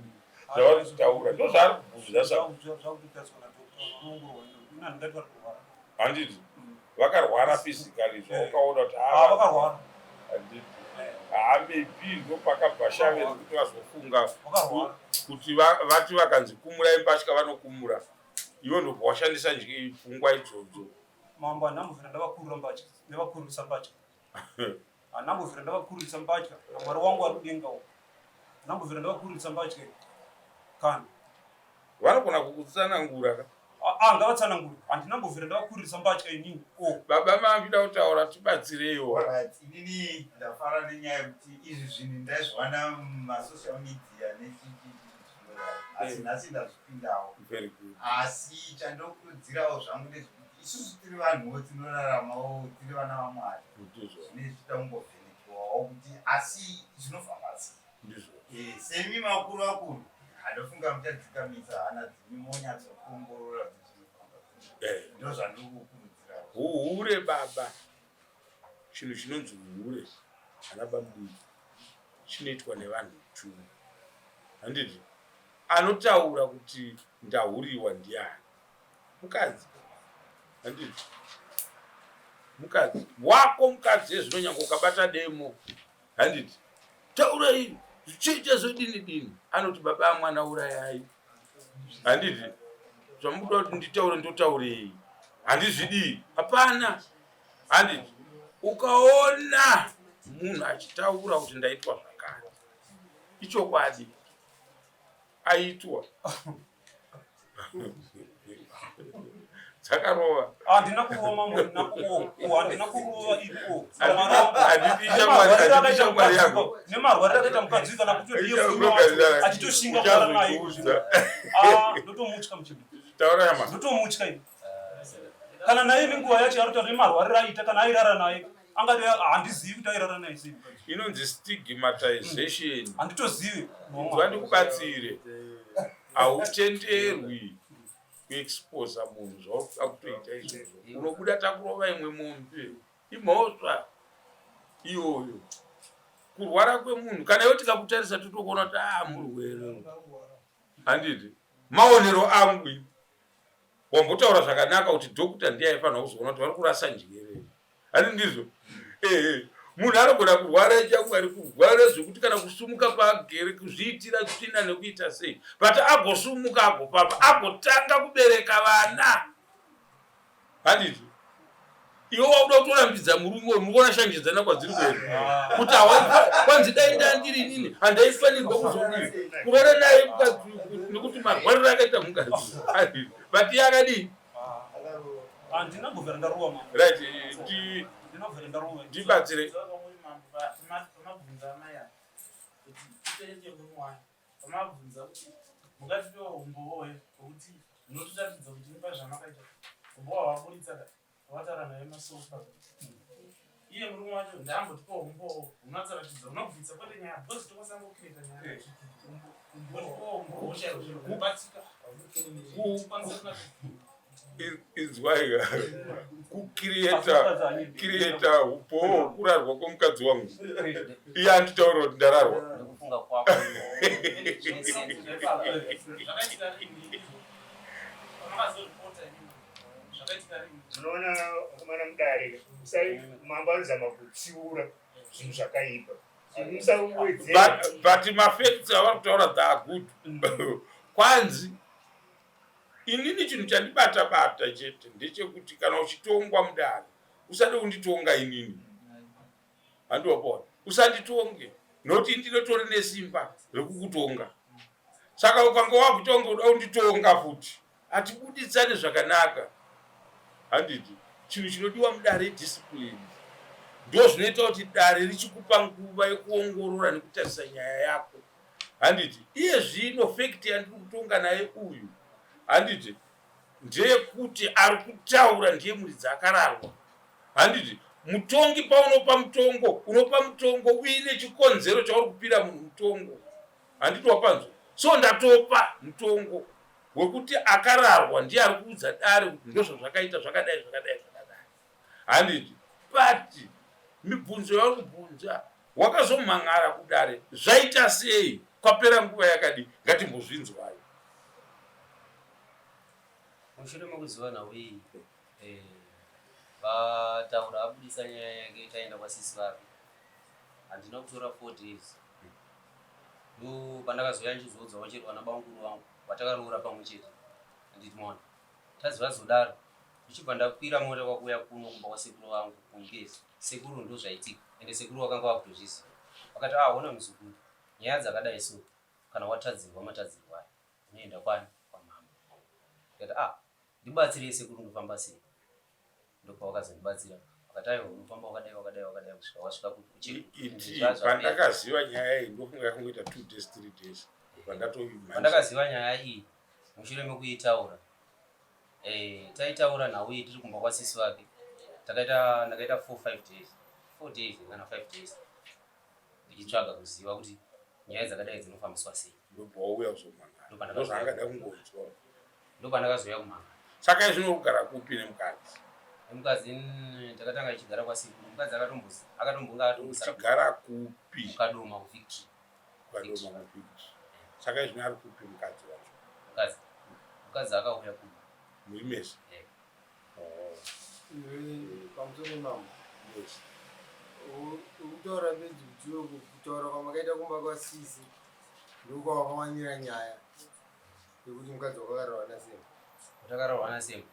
zvavari kutaura ndozvaari kubvunza sa handiti vakarwara physically zvaukaona kuti ah, vakarwara handiti haa maybe ndopakabva shave rekuti vazofunga kuti vati vakanzi kumurai mbatya vanokumura iwe ndobva washandisa pfungwa idzodzo Mambo handambovhira ndavakurura mbatya ndavakururisa mbatya handambovhira ndavakururisa mbatya namwari wangu ari kudenga uko handambovhira ndavakururisa mbatya kana vanogona kukutsanangura ka ah, ah, ngavatsanangure handina mbovhira ndavakururisa mbatya inini o oh. baba mambida kutaura tibatsireiwo inini ndafara nenyaya yekuti izvi zvinhu ndaizviwana mumasocial media nechichi asi eh. nhasi ndazvipindawo asi chandokurudzirawo zvangu ndezvekuti isusu tiri vanhuwo tinoraramawo tiri vana vamwari zvine zvichida kungovhenekewawo kuti asi zvinofamba sei eh, semi makuru akuru andofunga muchadzikamisa hana dzimi monyatsokuongorora kuti zvinofamba sei eh. ndo zvandiri kukurudzirawo huhure baba chinhu chinonzi hure ana bamudiki chinoitwa nevanhu two handiti anotaura kuti ndahuriwa ndiani mukadzi handiti mukadzi wako mukadzi ezvino nyange ukabata demo handiti taurai zvichiita zvodini dini anoti baba amwana urayai handiti zvamukuda kuti nditaure ndotaurei handizvidii hapana handiti ukaona munhu achitaura kuti ndaitwa zvakati ichokwadi aitwa dzakarova handina kurova mambo handina kurova handina kurova iko nemarwariro akaita mukadzi kana kutodiye achitoshinga kugara naye ah, ndotomutya muchimbi ndotomutya ini kana naye nenguva yacho yarotaura nemarwariro aita kana airara naye angade handizivi kuti airara naye sei inonzi stigmatization hmm. handitozivi inzwa ndikubatsire hautenderwi kuexposa munhu zvauri kutoita izvozvo unobuda takurova imwe mombe imhosva iyoyo kurwara kwemunhu kana iwe tikakutarisa totokuona kuti a ah, murwere handiti maonero angu wambotaura zvakanaka kuti doctor ndiye aifanira kuzoona kuti vari kurasa njere handi ndizvo ehe munhu anogona kurwara chamwari kurwara zvekuti kana kusumuka paagere kuzviitira tsvina nekuita sei but agosumuka agofamba agotanga kubereka vana handiti Iwe wakuda kutorambidza murume uyu, mukuona shanje dzana kwadziri kuenda Ah. kuti kwanzi dai ndandiri inini handaifanirwa kuzodii kurara naye mukadzi uyu, nekuti marwariro akaita mukadzi but iye akadii? Handina kubvira ndarowa mama. Right, Handina kubvira ndarowa. Ndibatsire. Pamabvunza amai ava kuti chipereke murume wayo, pamabvunza kuti mungatipewo umbowo here hwekuti munotoratidza kuti nepa zvamakaita umbowo hwaburitsa ka wataura naye masofa iye murume wacho ndaambotipawo umbowo hunatsoratidza unobvitsa kwete nyaya because tokwanisa ngokuita nyaya umbowo umbowo chaizvo hubatika kukwanisa. Inzwai, kukirieta kirieta upowo hwekurarwa kwomukadzi wangu, iye anditaura kuti ndararwa. Nekufunga kwako zvine sense. Zvakaitika rini izvo pamakazoripota imimi, zvakaitika rini? Munoona vakomana mudare, musai mambo anozama kutsiura zvinhu zvakaipa, musawedzera. But mafacts avari kutaura, they are good. Kwanzi inini chinhu chandibata bata chete ndechekuti kana uchitongwa mudare usade kunditonga inini, handiwapona, usanditonge nokuti ndinotori nesimba rekukutonga. Saka ukanga wakutonga uda kunditonga futi, hatibuditsane zvakanaka, handiti? Chinhu chinodiwa mudare idiscipline. Ndo zvinoita kuti dare richikupa nguva yekuongorora nekutarisa nyaya yako, handiti? Iye zvino fact yandiri kutonga naye uyu, handiti, ndeyekuti ari kutaura ndiye muridzi akararwa, handiti? Mutongi paunopa mutongo, unopa mutongo uine chikonzero chauri kupira munhu mutongo, handiti? Wapanzwa? So ndatopa mutongo wekuti akararwa ndiye ari kuudza dare kuti ndozvazvakaita, zvakadai, zvakadai, zvakadai, handiti? But mibvunzo yauri kubvunza, wakazomhan'ara kudare zvaita sei, kwapera nguva yakadii, ngatimbozvinzwai. Mushure mekuziva nhau iyi, vataura abudisa nyaya yake, taenda kwasisi vake. Handina kutora 4 days, ndo pandakazoya ndichizoudzawo chero vana bamukuru vangu vatakaroora pamwe chete, handiti? Maona, taziva zodaro, ndichibva ndakwira mota kwakuuya kuno kumba kwasekuru vangu kuNgezi. Sekuru, ndo zvaitika, ende sekuru vakanga vakutozviziva. Vakati, "Ah, ona muzukuru, nyaya dzakadai so, kana watadzirwa matadzirwa aya, unoenda kwani? Kwamambo." Ndikati, "Ah, ndibatsirei sekuru, ndofamba sei?" Ndopavakazondibatsira, vakati, "Aiwa, unofamba wakadai, wakadai, wakadai kusvika wasvika Iti pandakaziva nyaya iyi, ndofunga yakangoita 2 days, 3 days pandatoimhanyisa. Pandakaziva nyaya iyi mushure mekuitaura, taitaura nhau iyi tiri kumba kwasisi vake. Takaita, ndakaita 4 5 days, 4 days kana 5 days ndichitsvaga kuziva kuti nyaya dzakadai dzinofambiswa sei. Ndobva wauya kuzomhangana, ndozvaangada kungonzwa. Ndopandakazouya kumhangana. Saka izvino kugara kupi nemukadzi? Nemukadzi takatanga ichigara kwasekuru. Mukadzi akatombonga atombosara. Uchigara kupi? Mukadoma, kuVictory. Ukadoma, kuVictory. Saka izvino ari kupi mukadzi wacho? Mukadzi akauya kuno. Muri mese? Eh. Oh. Iwe, pamusoro mambo. Yes. Ukutaura bedzi kuti iwe kutaura kwamakaita kumba kwasisi ndokwawakawanira nyaya yekuti mukadzi wakakararwa naSema. Takaroorwa naSema.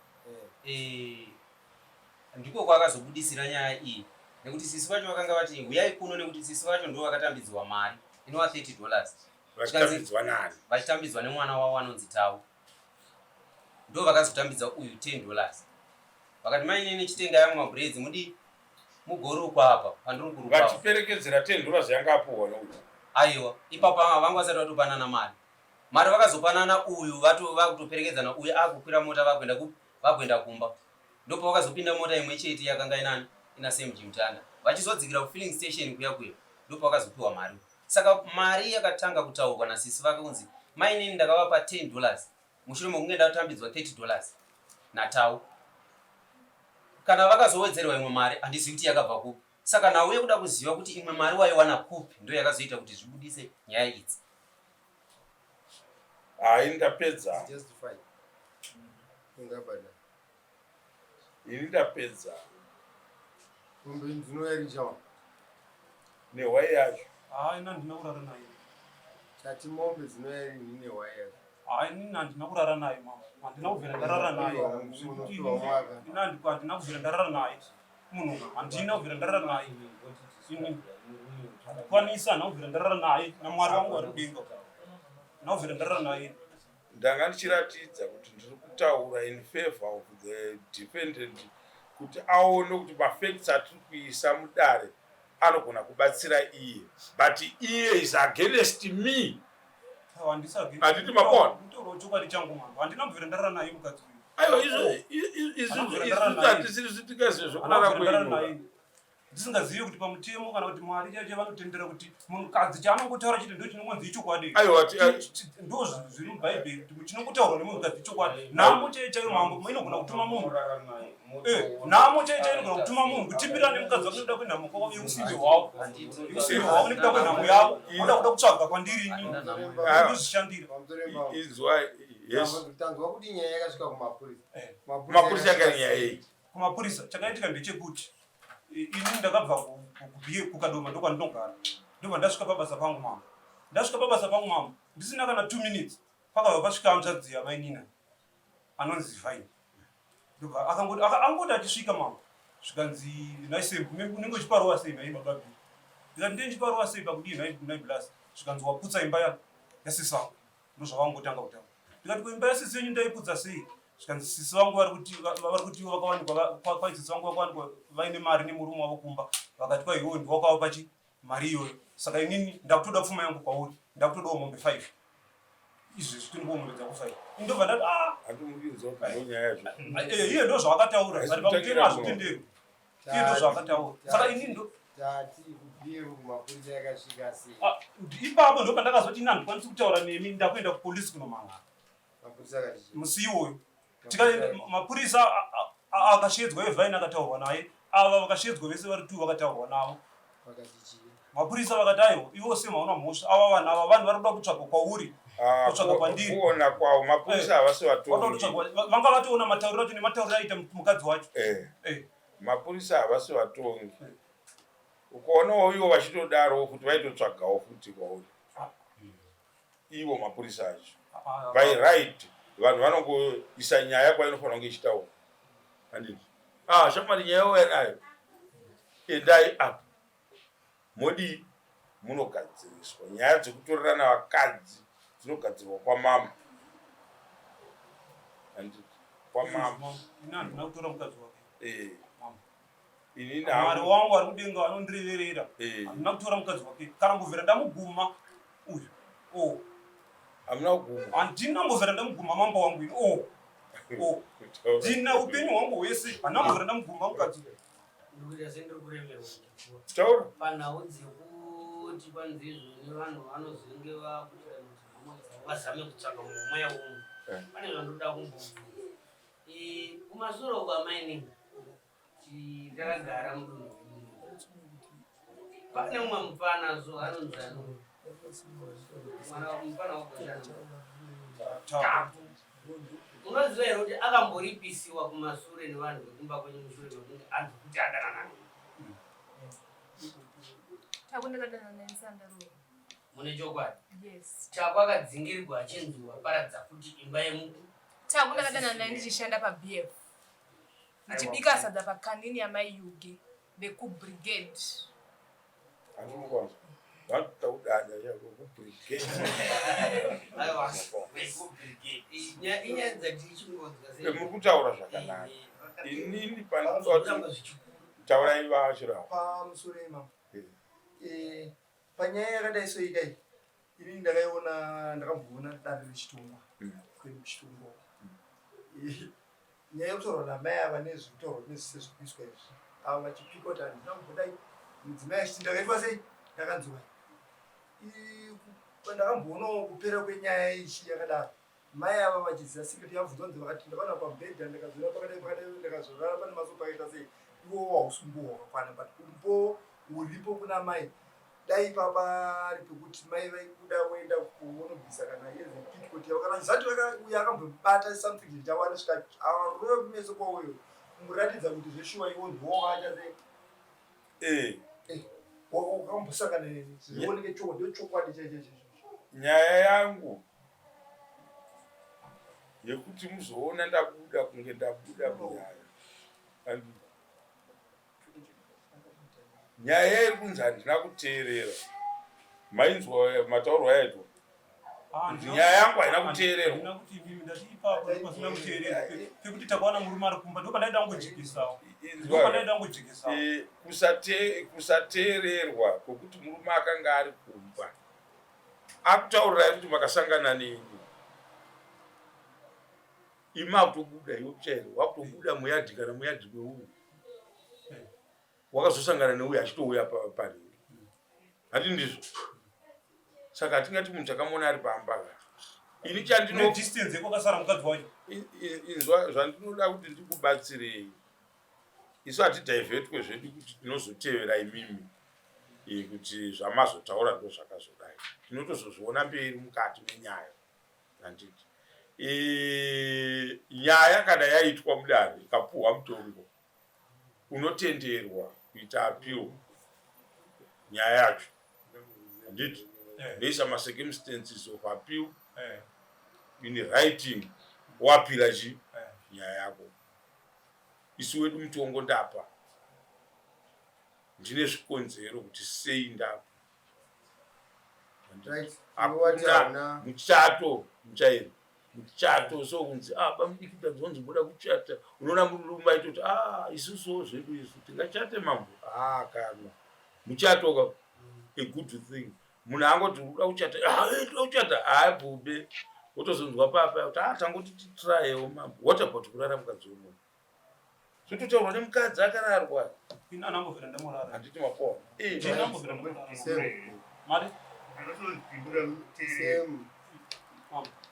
Ndiko kwakazobudisira nyaya iyi, nekuti sisi vacho vakanga vati huyai kuno, nekuti sisi vacho ndo vakatambidzwa mari inova $30. Vachitambidzwa nani? Vachitambidzwa nemwana wavo anonzi Tau. Ndo vakazotambidza uyu $10, vakati, "Mainini, chitengai amwe mabhuredzi mudi mugorukwa apa pandiri kurukwa." Vachiperekedzera $10 yanga apuhwa nokuti? Aiwa, ipapo vanga vasati vatopanana mari. Mari vakazopanana uyu vakutoperekedzana, uyu akukwira mota, vakuenda kupi? Vakuenda kumba. Ndopavakazopinda mota imwe chete yakanga inani? Ina Sam Jimtanda. Vachizodzikira kufilling station kuya kuya, ndopavakazopiwa mari. Saka mari yakatanga kutaurwa nasisi vake kunzi, "Mainini, ndakavapa $10 mushure mekunge ndatambidzwa $30 naTau. Kana vakazowedzerwa imwe mari, handizivi kuti yakabva kupi." Saka nhau yekuda kuziva kuti imwe mari waiwana kupi ndo yakazoita kuti zvibudise nyaya idzi. Hai, ndapedza. Justify ungabhadhara. Ini ndapedza. Mombe dzinoyarichawa. Nehwai yacho. Hayi, ina handina kurara naye. Tati mombe dzinoyarini nehwai yacho. Hayi, inini handina kurara naye mama, handina kubvira ndarara naye. Unopiwa mwaka. Ina handina kubvira ndarara naye. Munhu handina kubvira ndarara naye. Ini kwanisa handina kubvira ndarara naye naMwari wangu ari kudenga. Handina kubvira ndarara naye. Ndanga ndichiratidza kuti ndiri kutaura in favor of the defendant kuti aone kuti mafacts atiri kuisa mudare anogona kubatsira iye but iye is against me. Handiti makona? Kutaura chokwadi changu mambo. Handina kubvira ndarara naye mukadzi uyu. Aiwa izvo izvo hatisiri zvitingazive zvekurara kwenyu. Ndisingazivi kuti pamutemo kana kuti Mwari chaicho vanotendera kuti munhukadzi chaanongotaura chete ndo chinongonzi ichokwadi. Aiwa ndo zviri mubhaibheri kuti chinongotaurwa nemunhukadzi ichokwadi. Nhamo chaiyo chaiyo mambo inogona kutuma munhu. Eh, nhamo chaiyo chaiyo inogona kutuma munhu kutimbira nemukadzi wake nekuda kwenhamo kwavo yeusimbe hwavo. Yeusimbe hwavo nekuda kwenhamo yavo. Voda kuda kutsvaga kwandiri ini. Ndozvishandira. Inzwa yes. Tanzwa kuti nyaya yakasvika kumapurisa. Eh. Mapurisa akanyaya yei? Kumapurisa chakaitika ndechekuti ini ndakabva kuKadoma ndokwandinogara ndobva ndasvika pabasa pangu mama. Ndasvika pabasa pangu mama ndisina kana 2 minutes pakabva pasvika hanzvadzi yamainina anonzi Vine. Ndobva akangoti angoti achisvika mama zvikanzi nhai Sam unenge uchiparova sei nhai baba Bill. Ndikati ndenge ndichiparova sei pakudii nhai nhai Blaz zvikanzi waputsa imba ya yasisi vangu. Ndozvavangotanga kutaura. Ndikati ko imba yasisi yenyu ndaiputsa sei? Zvikanzi sisi vangu vari kuti vari kuti ivo vakawanikwa kwai sisi vangu vakawanikwa vaine mari nemurume wavo kumba vakati kwai iwewe ndiwe wakavapa chi mari iyoyo saka inini ndakutoda pfuma yangu kwauri ndakutodawo mombe 5 izvezvi tinokuwa mombe dzako 5 indobva ndati ah eh, iye ndo zvavakataura but pamutemo hazvitenderwi iye ndo zvavakataura saka inini ndo ah, ipapo ndo pandakazoti ini handikwanisi kutaura nemi ndakuenda kupolisi kunomangara musi iwoyo tikaenda mapurisa akashedzwa evhaini akataurwa naye ava vakashedzwa vese vari two vakataurwa navo mapurisa vakati aiwa ivo sema hauna mhosva ava vanhu ava vanhu vari kuda kutsvagwa kwauri ah, kutsvaga kwandiri kuona kwavo mapurisa eh, havasi vatongi vanga vatoona matauriro acho nematauriro aita mukadzi wacho eh. Eh. Mapurisa havasi vatongi ukaonawo ivo vachitodarowo futi vaitotsvagawo futi kwauri ah. Ivo mapurisa acho by right vanhu vanongoisa nyaya kwainofanira kunge ichitaura handiti ah shamwari nyaya yauya nayo endai apa modii munogadziriswa nyaya dzekutorerana vakadzi dzinogadzirwa kwamambo handiti kwamambo eh. Inini Mwari wangu ari kudenga anondireverera. Eh. Handina kutora mukadzi wake. Kana mbovhera ndamuguma uyu. Oh. Hamuna kuguma. Handina mbovhera ndamuguma mambo wangu ini. Oh. Oh. Ndina upenyu hwangu hwese. Handina mbovhera ndamuguma mukadzi uyu. Ndikuita sendiri kuremerwa. Taura. Panhau dzekuti kwanzi izvoni vanhu vanozenge vakuita kuti hama dzavo vazame kutsvaga mumwe mweya umwe. Eh. Pane zvandoda kumbobvunza. Eh, kumasure uko amainini takagara mudunhu pane umwe mupfana so anonzi ano mwana mupfana wagoshana unoziva here kuti akamboripisiwa kumasure nevanhu vekumba kwenyu mushure mekunge anzi kuti adanana mune chokwadi yes. Chako akadzingirwa achinzi waparadza futi imba yemuku Taku ndakadanana naye ndichishanda paBF ndichibika sadza pakanini yamai Yuge vekubrigade. Muri kutaura zvakanaka. Inini pandinoda taurai vachirawo. Pamusoro imam. Eh. Panyaya yakadai so ikai inini ndakaiona ndakamboona dare richitongwa mm. kwedu kuchitongwa mm. nyaya yekutaurwa namai ava nezvekutaurwa nezvise zvikuiswa izvi ava vachipika kuti handina kumbodai mudzimai achiti ndakaitwa sei ndakanzwai ndakamboonawo kupera kwenyaya ichi yakadaro Mai ava vachiziva secret yabvunzwa nzi vakati ndakaona pamubhedha ndikazorara pakadai pakadai ndikazorara pane masofa akaita sei iwowo hausi umbowo hwakakwana but umbowo huripo kuna mai dai papari pekuti mai vaikuda voenda kuonobvisa kana yezepitcot yavo kana zati uyo akambobata something chichawana svika arove kumeso kwauyo kumuratidza kuti zveshuwa iwo ndiwo wakaita sei eh. eh, wakambosangana neni zvioneke chokwadi chaicho nyaya yangu yekuti muzoona ndabuda kunge ndabuda munyaya and Nyaya iri kunzi handina kuteerera. Mainzwa mataurwo ayaitwa? Ah, Kuti nyaya yangu haina kuteererwa. Handina kuti imimi ndati ipapo pasina kuteerera pekuti takawana murume ari kumba ndopandaida kungojekesawo. Ndopandaida kungojekesawo. Eh, kusateererwa kwekuti murume akanga ari kumba akutaurirai kuti makasangana neni imi akutobuda iwe kuchairo wakutobuda muyadhi kana muyadhi meuyu wakazosangana neuyu achitouya paringi hati ndizvo saka hatingati munhu takamuona ari pamba ka ini chandinodistance yekwakasara mukadzi wacho inzwa zvandinoda kuti ndikubatsirei isu hatidhivhetwe zvedu kuti tinozotevera imimi kuti zvamazotaura ndo zvakazodai tinotozozviona mberi mukati menyaya handiti nyaya kana yaitwa mudare ikapuhwa mutongo unotenderwa kuita appeal nyaya yacho handiti ndoisa macircumstances of appeal in writing woapila chi nyaya yako isu wedu mutongo ndapa ndine zvikonzero kuti sei ndapa hakuna muchato muchairi muchato so kunzi ah bamudiki tadzonzi moda kuchata unoona murume aitoti ah isusuwo zvedu isu tingachate mambo ah kana muchato ka a good thing munhu angoti uda kuchata ah eh, toda kuchata hayi bhube wotozonzwa papa kuti ah tangoti titrayewo mambo what about kurara mukadzi wemunhu zvototaurwa nemukadzi akararwa handiti mapona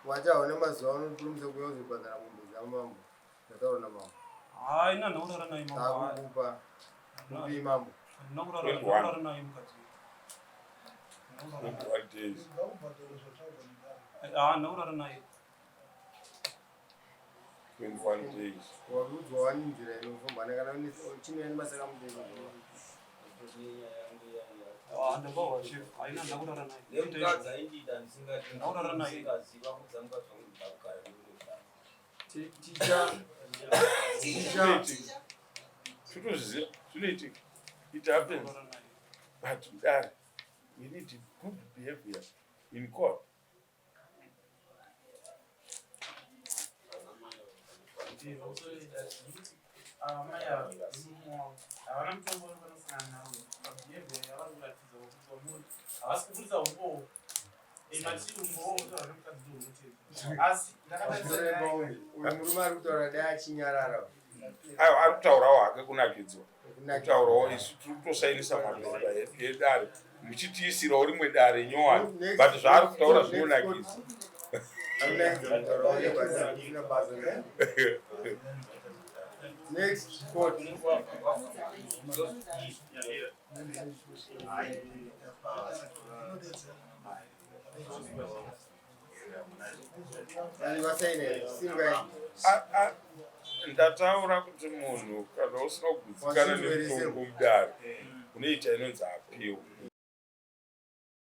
Wati hauna mazuva anokurumidza kuuya kuzobhadhara mombe dzamambo ndataura namambo. Hayi nana urara naye mambo. Takukupa. Kupi mambo? Handina kurara ndakurara naye mukadzi. Ah, ndakurara naye. 21 days. Wakuudzwa wani nzira inofamba kana uchine masaka mutemo. Ah, ndabva chief. Haina ndakurara naye. Nemukadzi aindida ndisingati Ndakurara naye. ndisingaziva kudza mukadzi wangu ndakugara nemurume. Ticha. Zvinoitika. Totozviziva zvinoitika. It happens. But mudare, we need good behavior in court. Amai ava murume wavo havana mutongo wavanosangana nawo pabehavior yavari kuratidza kuti kwamuri havasi kuburitsa umbowo mati umbowo utaura nemukadzi ndounotedza asi Ndakatarisa uyu murume ari kutaura dai achinyarara. Aiwa ari kutaurawo hake kunakidzwa. Kutaurawo isu tiri kutosainisa mapepa edare muchitiisirawo rimwe dare nyowani but zvaari kutaura zvinonakidza. Next court. Ndataura kuti munhu kana usina kugutsikana nemutongo mudare unoita inonzi appeal.